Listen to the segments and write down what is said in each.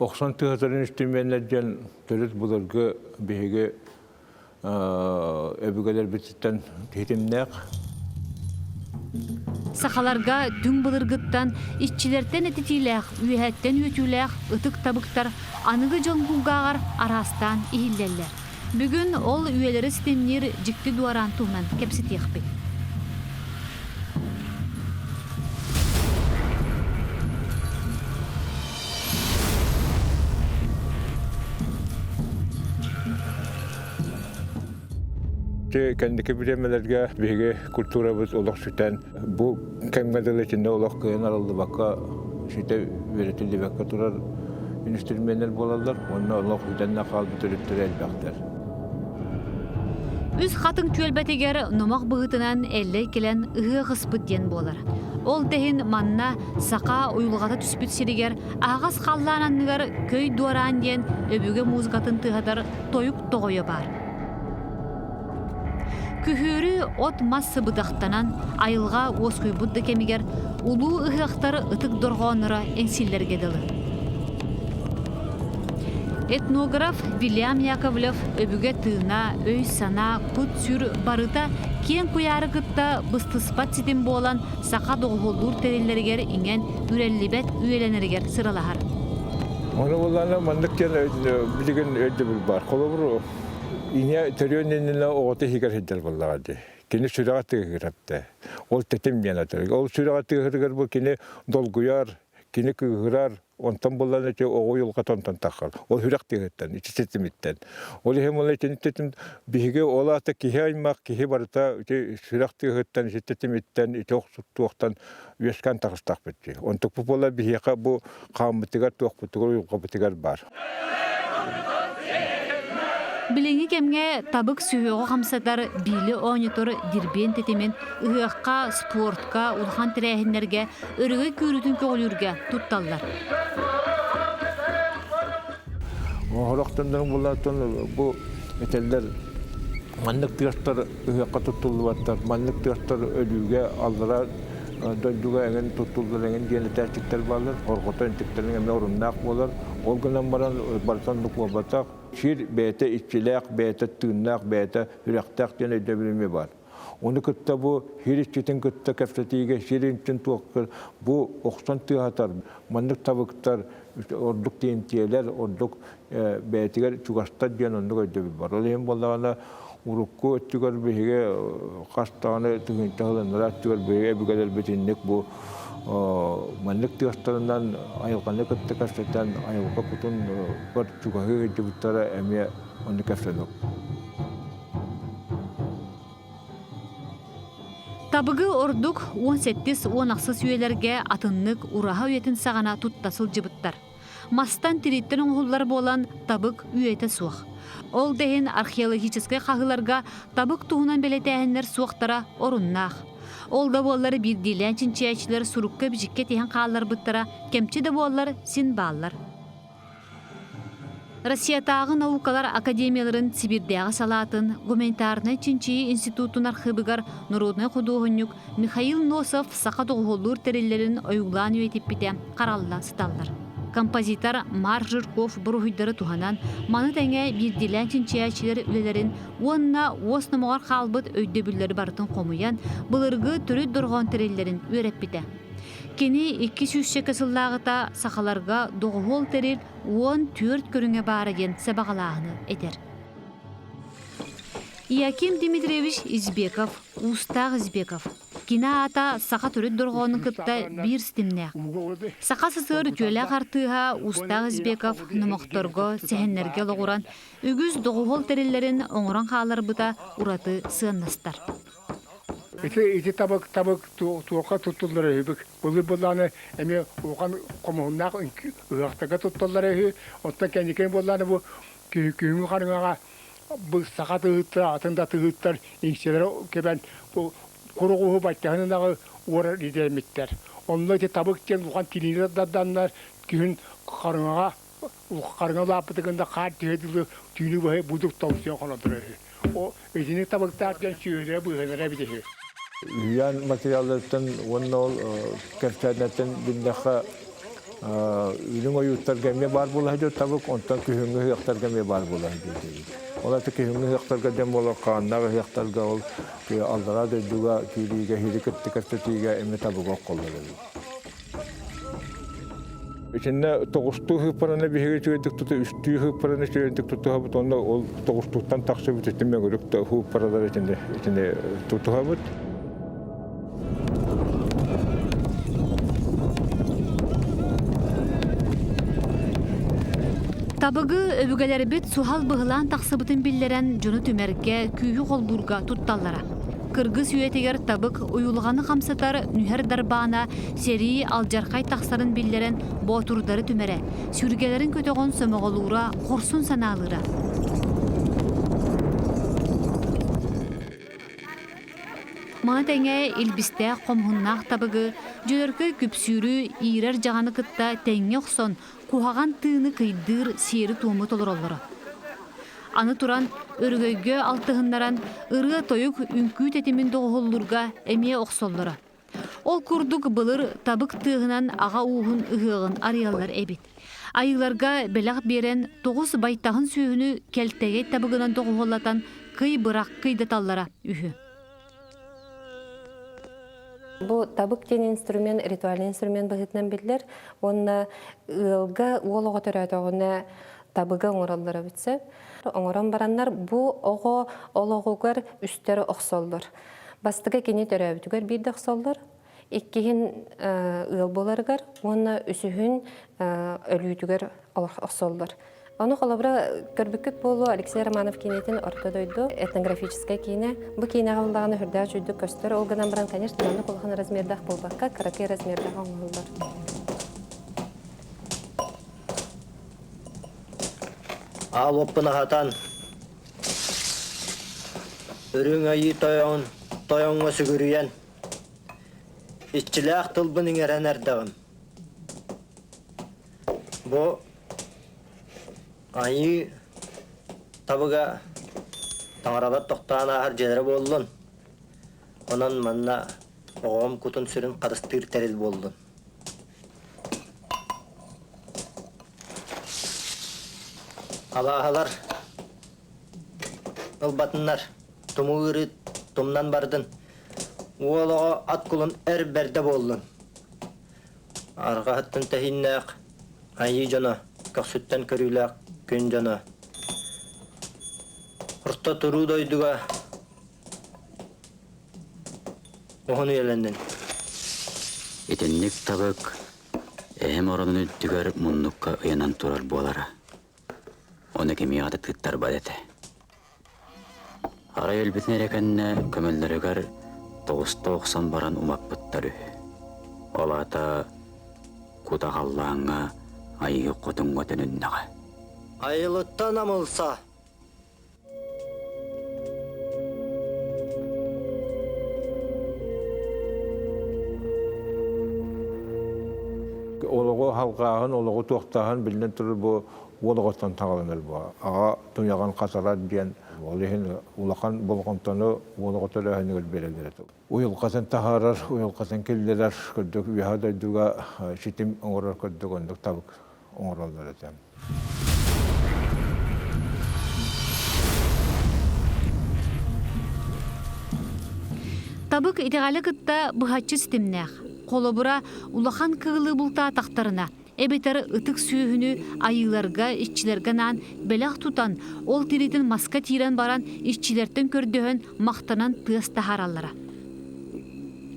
Охсон тыатарын үстүмүөннэр диэн төрүт былыргы биһиги өбүгэлэрбититтэн ситимнээх. Сахаларга түҥ былыргыттан иччилэртэн этитиилээх, үөһэттэн үөтүүлээх ытык табыктар аныгы дьон кулгааҕар араастаан иһиллэллэр. Бүгүн ол үйэлэри ситимниир дьикти дуораан туһунан кэпсэтиэхпит. Кэнники бириэмэлэргэ биһиги культурабыт олох сүтэн, бу кэмҥэ дылы итиннэ олох кыайан арыллыбакка, ситэ үөрэтиллибэккэ турар инструменнэр буолаллар уонна олох бүтэн хаалбыт өрүттэрэ элбэхтэр. Үс хатыҥ түөлбэтигэр номох быһыытынан Эллэй кэлэн ыһыах ыспыт диэн буолар. Ол да иһин манна саха уйулҕата түспүт сиригэр аһаҕас халлаан анныгар көй дуораан диэн өбүгэ музыкатын тыаһатар тойук тоҕойо баар. Күһүөрү от-мас сыбыдахтанан, айылҕа уоскуйбут да кэмигэр улуу ыһыахтар ытык дорҕоонноро эҥсиллэргэ дылы. Этнограф Вильям Яковлев өбүгэ тыына, өй-санаа, кут-сүр барыта киэҥ куйаары кытта быстыспат ситим буолан саха доҕуһуоллуур тэриллэригэр иҥэн үрэллибэт үйэлэнэригэр сыралаһар. Ону буллаана маннык диэн билигин өйдөбүл баар. Холобур, Ийэ төрүөн иннинэ оҕото иһигэр сылдьар буоллаҕа дии. Кини сүрэҕэ тыаһыырапта. Ол тэтим диэн атар. Ол сүрэҕэ тыаһырыгар бу кини долгуйар, кини кыыһырар, онтон булан ити оҕо уйулҕата онтон таххар. Ол сүрэх тыаһыттан, ити тэтимиттэн. Ол иһин ол итини тэтим биһиги ол аата киһи аймах, киһи барыта ити сүрэх тыаһыттан, ити тэтимиттэн, ити охсуктуохтан үөскээн таҕыстахпыт дии. Онтукпут буолла биһиэхэ бу хааммытыгар, туохпутугар, уйулҕабытыгар баар. Билиҥҥи кэмҥэ табык сүһүөҕү хамсатар, биили оонньотор дирбиэн тэтимин ыһыахха, спортка, улахан тэрээһиннэргэ өрөгөй күүрүүтүн көҕүлүүргэ тутталлар. Оһорохтоннорун булааттан бу этэллэр маннык тыастар ыһыахха туттуллубаттар, маннык тыастар өлүүгэ аллара дойдуга эҥин туттуллар эҥин диэн этээччиктэр бааллар. Хорҕото интиктэрин эмиэ оруннаах буолар. Ол гынан баран барыта оннук буолбатах. Сир бэйэтэ иччилээх, бэйэтэ тыыннаах, бэйэтэ үрэхтээх диэн өйдөбүл эмиэ баар. Ону кытта бу сир иччитин кытта кэпсэтиигэ сир инчин туохтар бу охсон тыаһатар, маннык табыктар, ордук тиэмтиэлэр, ордук бэйэтигэр чугастар диэн оннук өйдөбүл бар. Ол иһин буоллаҕына урукку өттүгэр биһиги хас даҕаны тыһыынча сылыннара өттүгэр биһиги өбүгэлэрбит инник бу маннык тыастарынан айылҕаны кытта кэпсэтэн айылҕа кутун чугаһыы сылдьыбыттара эмиэ оннук кэпсэнэр. Табыгы ордук 17-18 үйэлэргэ атыннык ураһа үйэтин саҕана тутта сылдьыбыттар. Мастан тирииттэн оҥоһуллар буолан, табык үйэтэ суох. Ол да иһин археологическай хаһыыларга табык туһунан бэлиэтээһиннэр суохтара оруннаах. Ол да буоллар биирдиилээн чинчийээччилэр сурукка-бичиккэ тиһэн хаалларбыттара кэмчи да буоллар син бааллар. Россиятааҕы наукалар академияларын Сибирдээҕи салаатын гуманитарнай чинчийии институтун архыыбыгар норуодунай худуоһунньук Михаил Носов саха доҕуһуоллуур тэриллэрин ойуулаан үйэтиппитэ харалла сыталлар. Композитор Марк Жирков буруһуйдары туһанан, маны тэҥэ биирдиилээн чинчийээччилэр үлэлэрин уонна уос номоҕор хаалбыт өйдөбүллэри барытын хомуйан, былыргы төрүт дорҕоон тэриллэрин үөрэппитэ. Кини икки сүүсчэкэ сыллааҕыта сахаларга доҕуһуол тэрил 14 көрүҥэ баара диэн сабаҕалааһыны этэр. Яким Дмитриевич Избеков, Уустаах Избеков. Кини аата саха төрүт дорҕоонун кытта биир ситимнээх. Саха СССР үтүөлээх артыыһа Уустаах Избеков номохторго, сэһэннэргэ олоҕуран үгүс доҕуһуол тэриллэрин оҥорон хаалларбыта ураты сыаннастар. Ити ити табык табык туохха туттуллар үһүбүк. Былыр былааны эмиэ улахан хомуһуннаах ыһыахтарга тутталлар үһү. Оттон кэнникин буоллааны бу күһүҥҥү харыҥаҕа бу саха тыһыттар, атын да тыһыттар иҥсэлэрэ кэбэн бу куругуһу баччаһын ынаҕы уорар идэлэммиттэр. Онно ити табык диэн улахан тириини дарданнар күһүн харыҥаҕа харыҥа улааппытыгын да хаар түһэ дылы түүнү быһа будук тоҥсуйан хонотура үһү. О итини табыктаах диэн сүөһүлэрэ быыһанара эбит үһү. Үһүйээн материалларыттан уонна ол кэпсээннэртэн биллэххэ. Үрүҥ ойууттарга эмиэ баар буола сылдьар табык, онтон күһүҥҥү ыһыахтарга эмиэ баар буола сылдьар эбит. Ол аты күһүҥҥү ыһыахтарга диэн буолар хааннаах ыһыахтарга ол аллараа дойдуга киириигэ, иһири кытты кэпсэтиигэ эмиэ табыгы оххоллор эбит. Итиннэ тоҕустуу ыһыппараны биһиги үчүгэйдик тута үстүү ыһыппараны үчүгэйдик тутуһабыт уонна ол тоҕустууттан тахсыбыт ити мөҥүрүк да ыһыппаралар итини итини тутуһабыт. Табыгы өбүгэлэрбит суһал быһылаан тахсыбытын биллэрэн дьону түмэргэ, күүһү холбуурга тутталлара. Кыргыс үйэтигэр табык уйулҕаны хамсатар нүһэр дарбаана сэрии алдьархай тахсарын биллэрэн боотурдары түмэрэ, сүргэлэрин көтөҕөн сомоҕолуура, хорсун санаалыыра. Маны тэҥэ илбистээх хомуһуннаах табыгы, дьөлөркөй күпсүүрү иирэр дьаҕаны кытта тэҥҥэ охсон, куһаҕан тыыны кыйдыыр сиэри-туому толороллоро. Аны туран, өрөгөйгө алтыһыннаран, ырыа-тойук, үҥкүү тэтимин доҕуһуллуурга эмиэ охсоллоро. Ол курдук былыр табык тыаһынан аҕа ууһун ыһыаҕын арыйаллар эбит. Айыыларга бэлэх биэрэн, тоҕус байтаһын сүөһүнү кэлтэгэй табыгынан доҕуһуоллатан кый бырах кыйдаталлара үһү. Бу табык диэн инструмент ритуальный инструмент быһыытынан биллэр уонна ыалга уол оҕо төрөөтөҕүнэ табыга оҥороллоро бүтсэ. Оҥорон бараннар бу оҕо олоҕугар үстэр охсоллор. Бастакы кини төрөөбүтүгэр биирдэ охсоллор, иккиһин ыал буоларыгар уонна үсүһүн өлүүтүгэр охсоллор. Ону холобура көрбүккүт буолуо Алексей Романов киинэтин Орто дойду этнографическай киинэ. Бу киинэҕэ ыллаҕына үрдээх үчүгдүк көстөр. Ол гынан баран, конечно, маннык улахан размердаах буолбакка, кыракый размердаах оҥоһуллар. Аал уоппун аһатан, Үрүҥ Айыы Тойон тойоҥҥо сүгүрүйэн, иччилээх тылбын иҥэрэн эрдэҕим. Бу Айыы табыга таҥаралар тохтоон ааһар дьиэлэрэ буоллун. Онон манна оҕом кутун-сүрүн харыстыыр тэрил буоллун. Абааһылар ылбатыннар, тумуу ыарыы тумнан бардын, уол оҕо ат кулун эр бэрдэ буоллун. Арҕаһыттан тэһииннээх айыы дьоно, көхсүттэн көрүүлээх күн дьоно. Орто туруу дойдуга Уһун үйэлэннин. Итинник табык эһэм оронун үрдүгэр муннукка ыйанан турар буолара. Ону кимиэхэ да тыыттарбат этэ. Арай өлбүтүн эрэ кэннэ көмөллөрүгэр тоҕуста охсон баран умаппыттар үһү. Ол аата кута халлааҥҥа айыы хотуҥҥа төнүннэҕэ. Айылыттан амылса Олоҕу халҕааһын, олоҕу туохтааһын биллэн турар бу уол оҕоттон таҕаланар бу. Аҕа туйаҕын хатарар диэн ол иһин улахан болҕомтону уол оҕо төрөөһүнүгэр биэрэллэр этэ. Уйулҕатын таһаарар, уйулҕатын киллэрэр курдук үөһэ дойдуга ситим оҥорор курдук оннук табык оҥороллор этэ. Табык итэҕэли кытта быһаччы ситимнээх. Холобура, улахан кыылы бултаатахтарына, эбэтэр ытык сүөһүнү айыыларга, иччилэргэ анаан бэлэх тутан, ол тириитин маска тиирэн баран иччилэртэн көрдөһөн, махтанан тыас таһаараллара.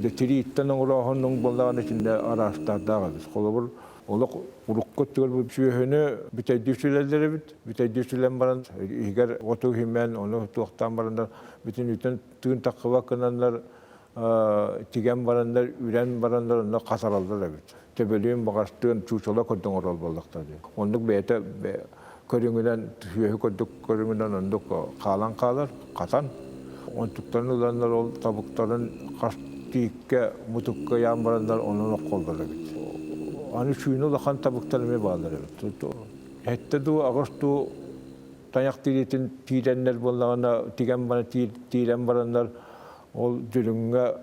Тирииттэн оҥорооһуннуҥ буоллаҕына итиннэ араастардаах эбит. Холобур, Олох урукку өттүгэр бу сүөһүнү бүтэйдии сүлэллэр эбит. Бүтэйдии сүлэн баран иһигэр оту иһимэн, ону туохтаан бараннар бүтүн үтэн тыын таххыбат гынаннар тигэн бараннар, үрэн бараннар онно хасараллар эбит. Төбөлүүн баҕастыын чуучала көрдөҥ орол буоллахтар дии. Оннук бэйэтэ көрүҥүнэн сүөһү курдук көрүҥүнэн оннук хаалан хаалар, хатан. Онтуктарын ыланнар ол табыктарын хас тииккэ, мутукка ыйаан бараннар онон оххоллор эбит. Аны сүүнэ улахан табыктар эмиэ бааллар эбит. Сэттэ дуу, аҕыс дуу тайах тириитин тиирэннэр буоллаҕына, тигэн баран тиирэн бараннар ол дүлүҥҥэ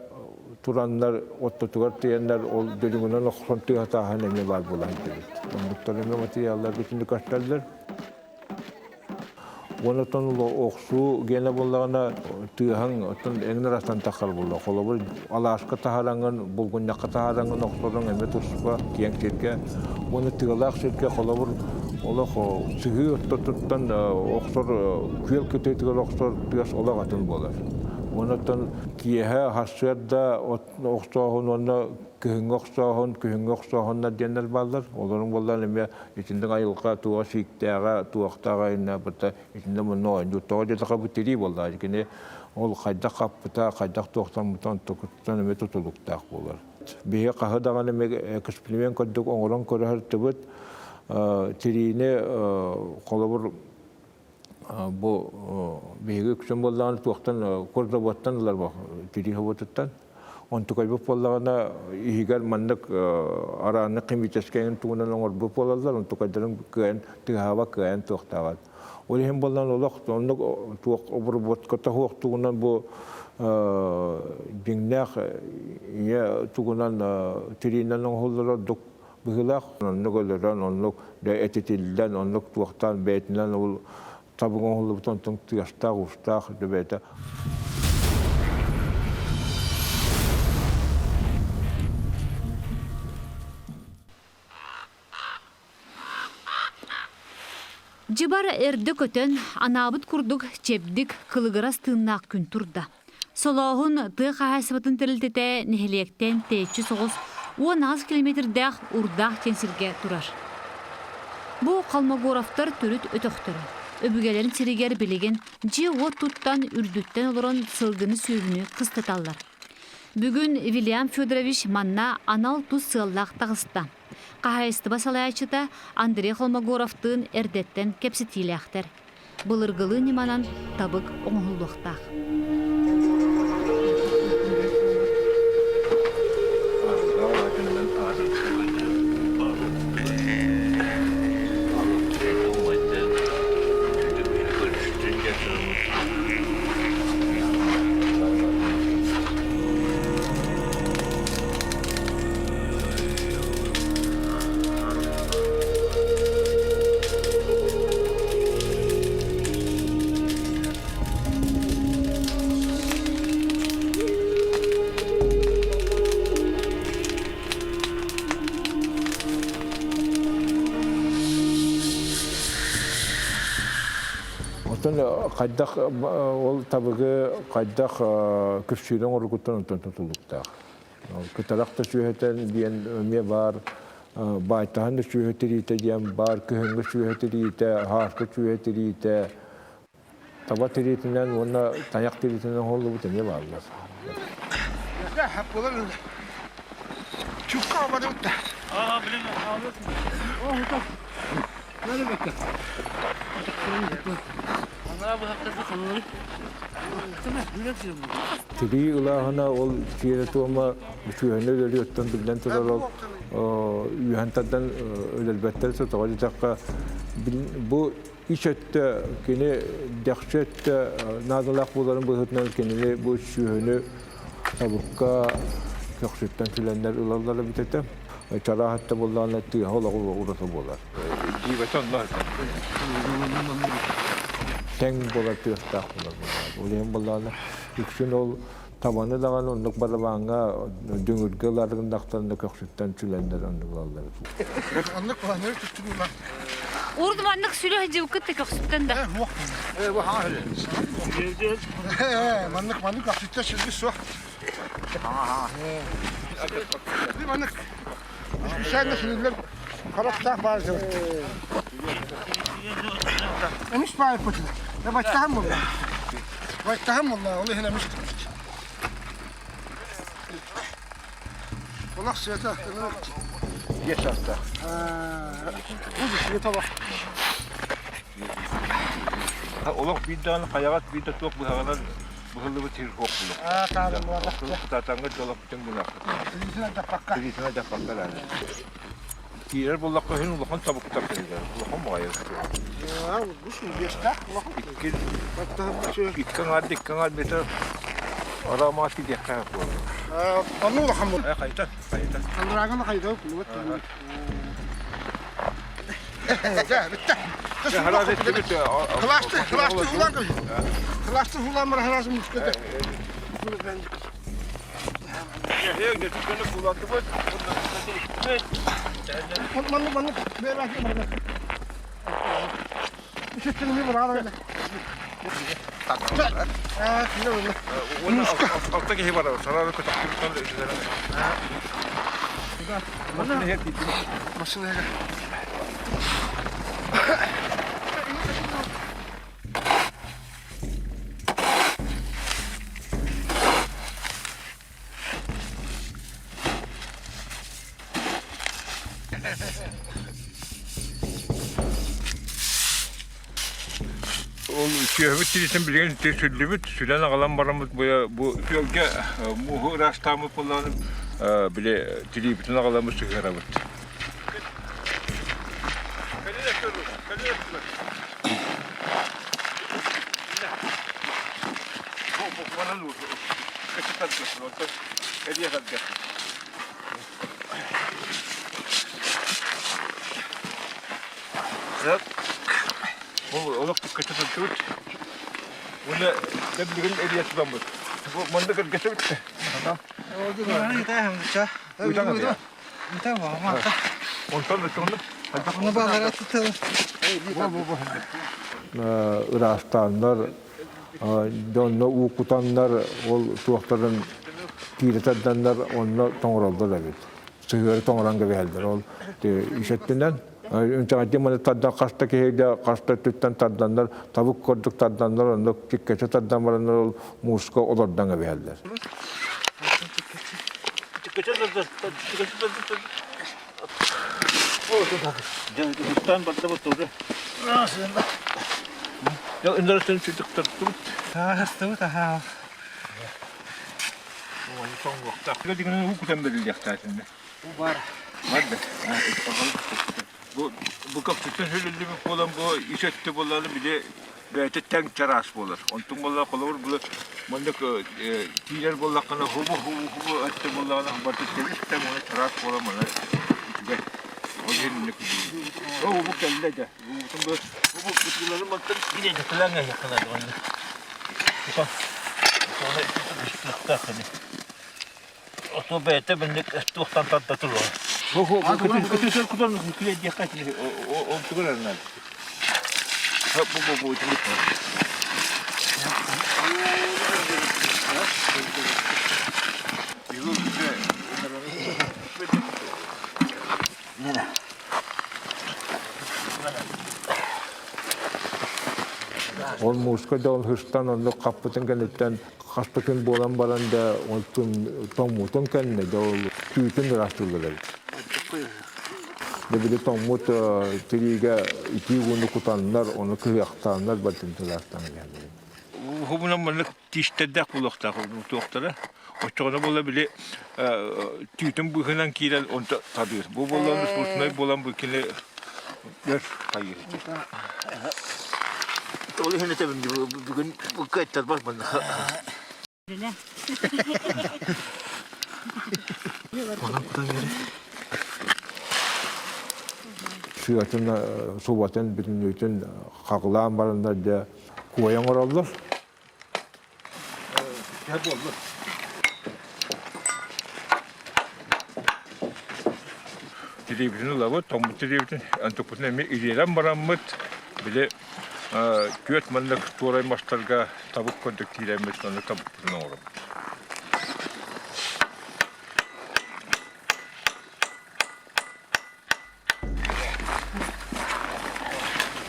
тураннар оттотугар тиийэннэр ол дүлүҥүнэн охсон тыаһатааһын эмиэ баар буолан кэлбит. Оннуктар эмиэ матырыйааллар бүтүннүү көстөллөр. Онтон охсуу гиэнэ буоллаҕына тыаһаҥ оттон эҥин арастан тахсар буолла. Холобур, алааска таһаараҥҥын, булгунньахха таһаараҥҥын охсоруҥ эмиэ туспа киэҥ сиргэ. Уонна тыалаах сиргэ холобур олох сыһыы ортотуттан охсор күөл кытыытыгар охсор тыас олох атын буолар. Онтон киэһэ сарсыарда охсооһун уонна кыһыҥҥы охсооһун, күһүҥҥү охсооһуннар диэннэр бааллар. Олорун буоллар эмиэ итинник айылҕа туоҕа сииктээҕэ, туохтааҕа иннэ быта итиннэ мунна оонньуур. Тоҕо диэтэххэ бу тирии буоллаҕа. Кини ол хайдах хаппыта, хайдах туохтаммыта онтукуттан эмиэ тутулуктаах буолар. Биһиги хаһы даҕаны эмиэ эксперимент курдук оҥорон көрө тириини холобур бу биһиги үксүн буоллаҕына туохтан курдобуоттан ылар тирии хобуотуттан онтукайбыт буоллаҕына иһигэр маннык арааннык химическэйин тугунан оҥорбут буолаллар онтукайдарын кыайан тыаһаабат кыайан туохтаабат ол иһин буоллаҕына олох оннук туох обработката суох тугунан бу дьиҥнээх ийэ тугунан тириинэн оҥоһуллар ордук быһыылаах. Оннук өлөрөн, оннук этитиллэн, оннук туохтаан бэйэтинэн ол табык оҥоһуллубут онтон тыастаах-уустаах бэйэтэ. Дьыбар эрдэ көтөн, анаабыт курдук чэбдик, кылыгырас тыыннаах күн турда. Солооһун тыа хаһаайыстыбатын тэрилтэтэ нэһилиэктэн тэйиччи соҕус 18 километрдээх Урдаах диэн сиргэ турар. Бу Холмогоровтар төрүт өтөхтөрө. Өбүгэлэрин сиригэр билигин дьиэ-уот туттан үрдүттэн олорон сылгыны-сүөһүнү кыстаталлар. Бүгүн Вильям Федорович манна анал тус сыаллаах таҕыста. Хаһаайыстыба салайааччыта Андрей Холмогоровтыын эрдэттэн кэпсэтиилээхтэр. Былыргылыы ньыманан табык оҥоһуллуохтаах. Оттон хайдах ол табыгы хайдах күпсүүрэн оҥорбуккуттан онтон тутулуктаах. Кытарах да сүөһэтэн диэн эмиэ баар, баайтаһын да сүөһэ тириитэ диэн баар, кыһыҥҥы сүөһэ тириитэ, һааскы сүөһэ тириитэ, таба тириитинэн уонна тайах тириитинэн оҥоһуллубут эмиэ бааллар. Тирии ылааһына ол сиэрэ-туома үчүгэйини өлөрүөттэн биллэн турар ол үөһэн тардан өлөрбөттөр тоҕо диэтэххэ бу ис өттө кини дэхси өттө наадалаах буоларын быһыытынан кинини бу сүөһүнү табыкка көхсүттэн сүлэннэр ылаллар эбит этэ. Чараах өттө буоллаҕына тыаһа олоҕу ураты буолар. Тэҥ буолар тыастаах буолар. Ол иһин буоллаҕына үксүн ол табаны даҕаны оннук барабааҥҥа дүҥүргэ ыларгындахтарына көхсүттэн сүлэннэр оннук ылаллар. Оннук планер түстүгү Урут маннык сүлэ дьылкыт да көхсүттэн да. Маннык маннык көхсүттэн сүлгү суох. Маннык Специально сүлүллэр харахтаах баар Эмис баар путин. Баттаһам булла. Баттаһам булла. Ол иһин эмис. Олох света. Есть аста. Бу света бар. Олох биирдэҕин хайаҕас биирдэ туох быһаҕынан быһыллыбыт сир суох булуох. Аа, таалым буолла. Кытаатаҥҥа дьолох бүтүн гынахпыт. Тирисин даппакка. Тирисин даппакка даҕаны. Киирэр буоллахха иһин улахан табыктар кэлэр. Улахан баҕайы. Аа, бу сүлбиэстээх улахан. Икки икки аҥаар икки аҥаар метр араамаат киирдиэххэ буолла. Онну улахан бу. Хайта, хайта. Андраагын хайда кулуот. Кылаасты, кылаасты хулан Кылаасты хулан мырахарасы муската. Манны манны бэра манны. Алта киһи бар, сарары көтөхтүбүт Машина. Ол сүөһүбүт тириитин билигин сүллүбүт, сүлэн аҕалан бараммыт бу бу күөлгэ мууһу ыраастааммыт буоллаҕына били тириибитин аҕаламмыт сыһыарабыт. Олох көтө сылдьыбыт. Уонна билигин эрийэ тутаммыт. Манна кэргэтэбит. Ыраастааннар, дьонно уу кутаннар, ол туохтарын киирэ тарданнар онно тоҥороллор эбит. Сыһыары тоҥорон кэбиһэллэр. Ол ишеттинэн Үнчаҕайдыы маны тардан хаста киһи хаста өттүттэн тарданнар, табык курдук тарданнар, онно киккэчэ тардан бараннар ол мууска олордон кэбиһэллэр. Бу бу көхсүттэн сүлүллүбүт буолан бу ис өттө буоллаҕына били бэйэтэ тэҥ чараас буолар. Онтун буоллаҕа холобур бу маннык киирэр буоллаххына хубу хубу хубу өттө буоллаҕына барыта тэбис тэҥ уонна чараас буолан маны үчүгэй. Ол иһин инник О бу кэллэ дьэ. Бу бу бу мантан биир кылаҥа яхына донна. Ото бэйэтэ бинник туохтан тарда туруо. Бу көтүсөр кутан күлэдиэххэ ол тугар Бу бу бу Ол мууска да ол хыстан оннук хаппытын кэнниттэн хаста күн буолан баран да ол тоҥмутун кэннэ да ол түүтүн ыраастыыллар эбит. Дэ били тоҥмут тириигэ итии ууну кутаннар, ону кыһыахтааннар бартын ыраастаан иһэллэр. Уһубунан маннык тиистэрдээх буолуохтаах туохтара. Оччоҕуна буола били түүтүн быыһынан киирэн онто тадыыр. Бу буолан искусственнай буолан бу кини өр хайыыр. Ол иһин этэбин бүгүн кыайтарбат манна. Сыатын, субатын бүтүннүүтүн хаҕылаан бараннар дьэ куойа оҥороллор. Тириибитин ылабыт, тоҥмут тириибитин, онтукпутун эмиэ ириэрэн бараммыт, били түөрт маннык туорай мастарга табык курдук киирэммит, онно табыкпытын оҥоробут.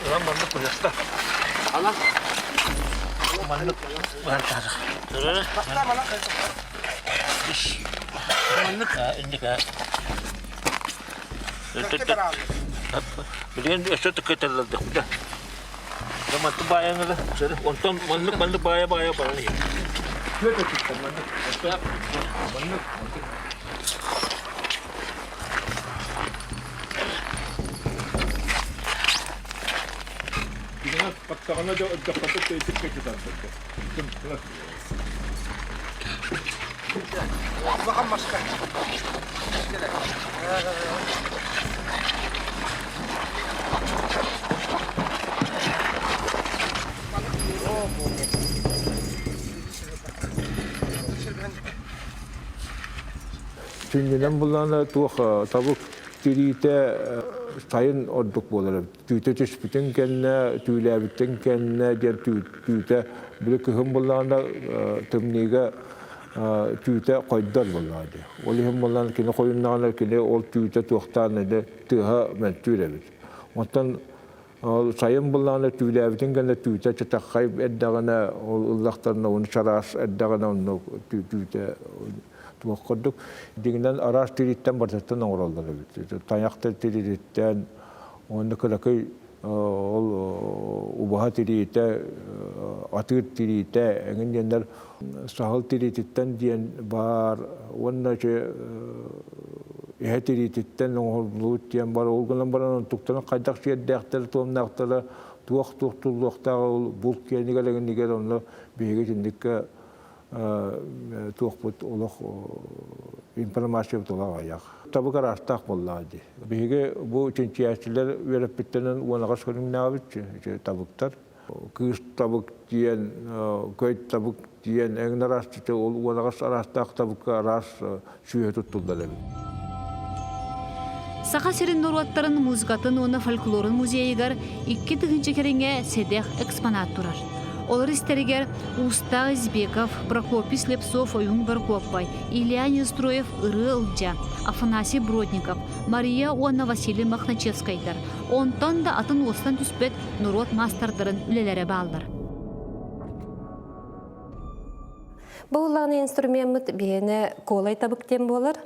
Ылан маннык куйаста. Ала. Маннык Маннык инник Билигин өссө тыккыталлардык да. Манты баайаҥыла. Онтон маннык маннык баайа баайа баран иһэр. Маннык маннык Баттаҕына да ырдаххата тэйдик кэчитарбыт. Улахан маска. Сүнньүнэн буллаҕына туох табык тириитэ сайын ордук буолар эбит. Түүтэ түспүтүн кэннэ, түүлээбитин кэннэ диэн түүтэ били кыһын буллаҕына тымныыга түүтэ хойдор буоллаҕа дии. Ол иһин буоллаҕына кини хойуннаҕына кини ол түүтэ туохтаан эдэ тыаһа мөлтүүр эбит. Оттон ол сайын буллаҕына түүлээбитин кэннэ түүтэ чатаххай эрдэҕинэ ол ыллахтарына уну чараас эрдэҕинэ онно түүтэ туох курдук дьиҥинэн араас тирииттэн барытыттан оҥороллор эбит. Тайах тириититтэн уонна кыракый ол убаһа тириитэ, атыыр тириитэ эҥин диэннэр саһыл тириититтэн диэн баар уонна иһэ тириититтэн оҥоһуллубут диэн бар ол гынан баран онтуктарын хайдах сиэрдээхтэрэ туомнаахтара туох туох туллуохтааҕа ол булт киэнигэр эҥинигэр онно биһиги итинниккэ туохпут олох информациябыт олох аҕыйах. Табык араастаах буоллаҕа дии. Биһиги бу чинчийээччилэр үөрэппиттэринэн уонаҕас көрүҥнээҕибит табыктар. Кыыс табык диэн, көй табык диэн эҥин араас ол уонаҕас араастаах табыкка араас сүөһү туттуллар эбит. Саха сирин норуоттарын музыкатын уонна фольклорун музейыгар 2000 кэриҥэ сэдэх экспонат турар. Олор истэригэр Устаа Избеков, Прокопий Слепцов Ойуун Борокуоппай, Илья Нестроев Ырыа Ылдьа, Афанасий Бродников, Мария уонна Василий Мохначевскайдар, онтон да атын уостан түспэт норуот маастардарын үлэлэрэ бааллар. Бу улааны инструмеммыт биһиэнэ куолай табык диэн буолар.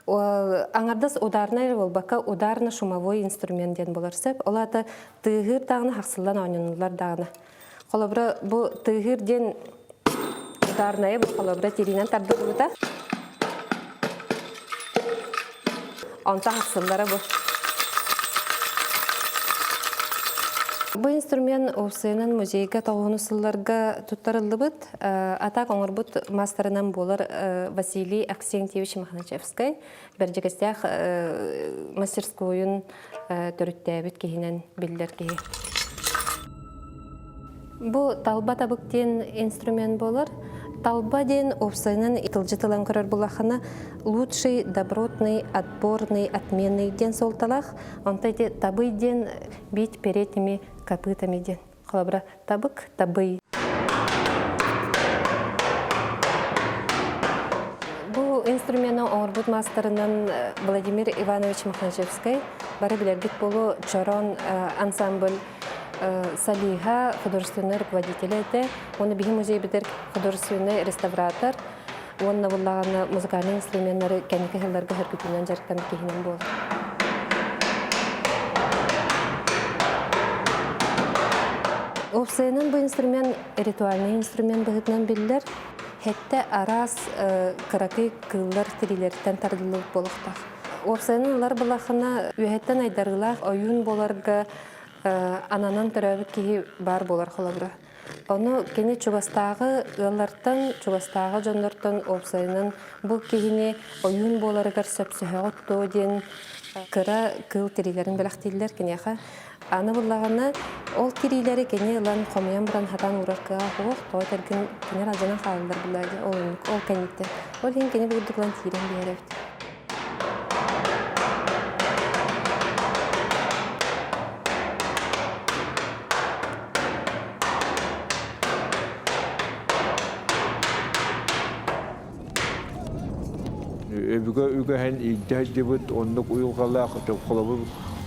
Аҥардас ударнай буолбакка ударно-шумовой инструмент диэн буолар сөп. Ол аата тыаһыыр даҕаны хахсыллан оонньонуллар даҕаны. Холобура бу тыаһыыр диэн ударная бу холобура тириинэн тардыллыбыта. Онто хахсыллара бу. Бу инструмент уопсайынан музейга тоҕуһуну сылларга туттарыллыбыт. Атак оҥорбут маастарынан буолар Василий Аксентьевич Мохначевскай Бэрдьигэстээх мастерскойун төрүттээбит киһинэн биллэр киһи. Бу талба табык диэн инструмент буолар. Талба диэн уопсайынан тылдьыт ылан көрөр булахына лучший, добротный, отборный, отменный диэн суолталаах. Онто ити табый диэн бить передними копытами диэн. Холобура, табык, табый. Бу инструмены оҥорбут маастарынан Владимир Иванович Мохначевскай бары билэргит буолуо Чорон ансамбль Салиха художественный руководитель этэ. Уонна биһи музейбитер художественный реставратор уонна буллаҕына музыкальный инструменнары кэнники сылларга хөргүтүүнэн дьарыктаммыт киһинэн буолар. Уопсайынан бу инструмент ритуальный инструмент быһыытынан биллэр. Хэттэ араас кыракый кыыллар тириилэриттэн тардыллыбыт буолуохтаах. Уопсайынан ылар былахына үөһэттэн айдарыылаах ойуун буоларга ананан төрөөбүт киһи баар буолар холобура. Ону кини чугастааҕы ыаллартан, чугастааҕы дьоннортон уопсайынан бу киһини ойуун буоларыгар сөпсөһөҕүт дуо диэн кыра кыыл тириилэрин бэлэхтииллэр киниэхэ. Аны буллаҕына ол тириилэри кини ылан хомуйан баран хатаан уурар кыаҕа суох, тоҕо этэргин кинилэр алдьанан хаалаллар буллаа дии ол ол кэнниттэн. Ол иһин кини бу курдук ылан киирэн биэрэр эбит. Өбүгэ үгэһин илдьэ сылдьыбыт оннук уйулҕалаах холобур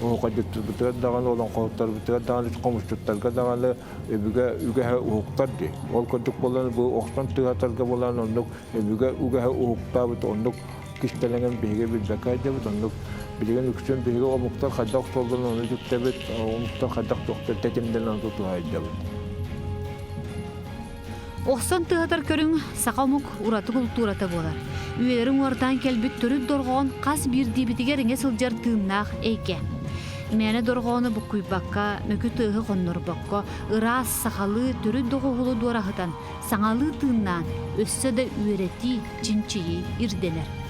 оһуохайдьыттарбытыгар даҕаны, олоҥхоһуттарбытыгар даҕаны, хомусчуттарга даҕаны өбүгэ үгэһэ уһуктар дии. Ол курдук буолан бу охсон тыатарга буолан оннук өбүгэ үгэһэ уһуктаабыт оннук кистэлэҥин биһиги билбэккэ сылдьабыт оннук билигин үксүн биһиги омуктар хайдах охсоллорун ону үтүктэбит омуктар хайдах туохтар тэтимнэрин ону тутуһа сылдьабыт. Охсон тыатар көрүҥ саха омук ураты култуурата буолар. Үйэлэрин уордаан кэлбит төрүт дорҕоон хас биирдиибитигэр иҥэ сылдьар тыыннаах эйгэ. Мээнэ дорҕоону буккуйбакка, мөкү тыаһы хоннорбокко, ыраас сахалыы төрүт доҕуһуолу дуораһытан, саҥалыы тыыннаан, өссө да үөрэтии, чинчийии ирдэнэр.